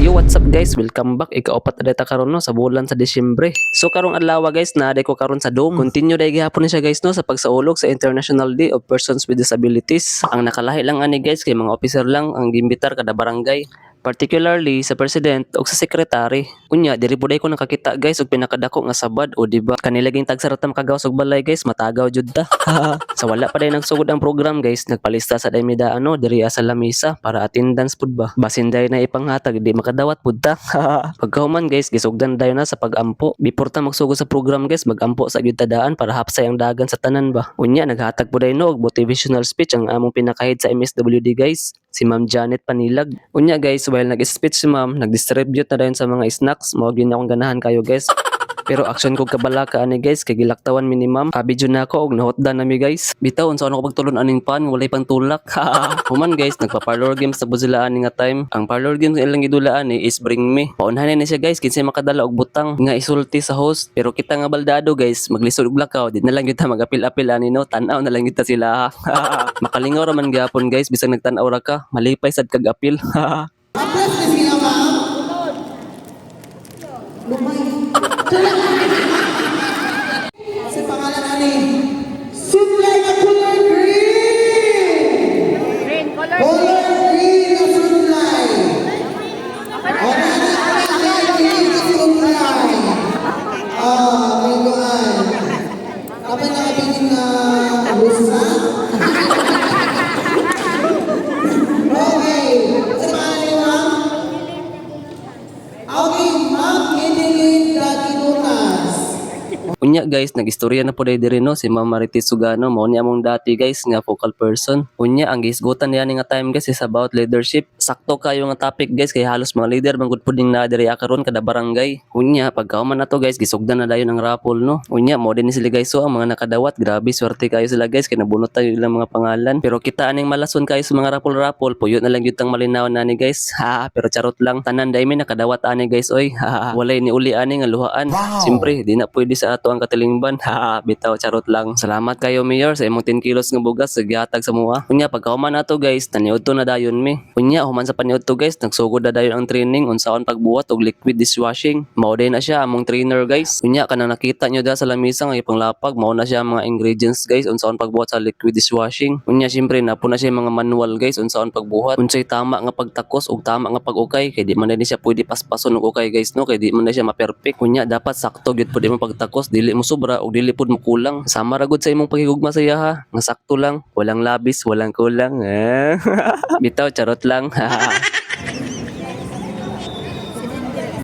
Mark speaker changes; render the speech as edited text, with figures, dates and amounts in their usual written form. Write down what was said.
Speaker 1: Yo, what's up, guys? Welcome back. Ikaapat na data karon, no, sa bulan sa Disyembre. So karong adlaw, guys, naa ko karon sa Dome. Continue day gihapon ni siya, guys, no, sa pagsaulog sa International Day of Persons with Disabilities. Ang nakalahi lang ani, guys, kay mga officer lang ang giimbitar kada barangay. Particularly sa president o sa secretary. Unya, diri pud ko nakakita, guys, og pinakadako nga sabad o di ba? Kanila ging tagsa ra ta makagawas og balay, guys, matagaw jud ta. Sa wala pa day nagsugod ang program, guys, nagpalista sa day mi ano diri sa lamisa para attendance pud ba. Basin day na ipanghatag, di makadawat pud ta. Pagkahuman, guys, gisugdan dayon na sa pag-ampo. Before ta magsugod sa program, guys, magampo sa gyud ta daan para hapsay ang dagan sa tanan ba. Unya, naghatag pud day, no, og motivational speech ang among pinaka-head sa MSWD, guys, si Ma'am Janet Panilag. Unya, guys, while nag-speech si Ma'am, nag-distribute na dayon sa mga snacks. Mao gyud akong ganahan kayo, guys. Pero action ko kabalaka ani, guys, kay gilaktawan mi ni Ma'am. Abi jud nako og nahutdan nami, guys. Bitaw, unsa ako pagtulon aning pan, walay pang tulak. Human, guys, nagpa-parlor games na pud sila ani nga time. Ang parlor games nga ilang gidula ani is Bring Me. Paunhan ni siya, guys, kinsay makadala og butang nga isulti sa host. Pero kita nga baldado, guys, maglisod og lakaw, di na lang gyud ta magapil-apil ani, no, tan-aw na lang gyud ta sila. Makalingaw ra man gyapon, guys, bisag nagtan-aw ra ka, malipay sad kag apil.
Speaker 2: Apres na sila, ma'am. Lumay. Sa pangalan ani, Sunlay na color green.
Speaker 3: Green color.
Speaker 2: Color green na sunlay. O, na, na, na, green na sunlay. Ah, may kuan. Kapag nakabilin na rusa. Okay. Sa pangalan ni ma'am? Okay, Ma'am Edeline Daginutas.
Speaker 1: Unya, guys, nag-istorya na po diri, no, si Ma'am Marites Sugano, mao ni among dati, guys, nga focal person. Unya, ang gihisgutan niya ni nga time, guys, is about leadership. Sakto kayo nga topic, guys, kay halos mga leader man gud pud ning naa diri karon kada barangay. Unya, pagkahuman nato, guys, gisugdan na dayon ang raffle, no. Unya, mao din ni sila, guys, so ang mga nakadawat, grabe swerte kayo sila, guys, kay nabunot tayo ilang mga pangalan. Pero kita aning malason kayo sa mga raffle-raffle, puyo na lang gyud tang malinaw na ni, guys. Ha, pero charot lang. Tanan dai mi nakadawat ani, guys, oy. Ha, walay ni uli ani nga luhaan. Siyempre, di na pwede sa ato ang katilingban. Ha, bitaw, charot lang. Salamat kayo, Mayor, sa imong 10 kilos nga bugas sa gihatag sa mua. Unya, pagkahuman nato, guys, taniudto na dayon mi. Unya, human sa paniudto, guys, nagsugod na dayon ang training unsaon pagbuhat og liquid dishwashing. Mao din na siya among trainer, guys. Unya, kanang nakita nyo da sa lamisa nga ipanglapag, mao na siya ang mga ingredients, guys, unsaon pagbuhat sa liquid dishwashing. Unya, syempre napo na siya yung mga manual, guys, unsaon pagbuhat. Unsay tama nga pagtakos ug tama nga pag-ukay kay di man na ni siya pwede paspason og ukay, guys, no, kay di man na siya ma-perfect. Unya, dapat sakto gyud pud imong pagtakos, dili mo sobra ug dili pud mo kulang. Sama ra gud sa imong paghigugma sa iya ha, nga sakto lang, walang labis, walang kulang. Eh. Bitaw, charot lang.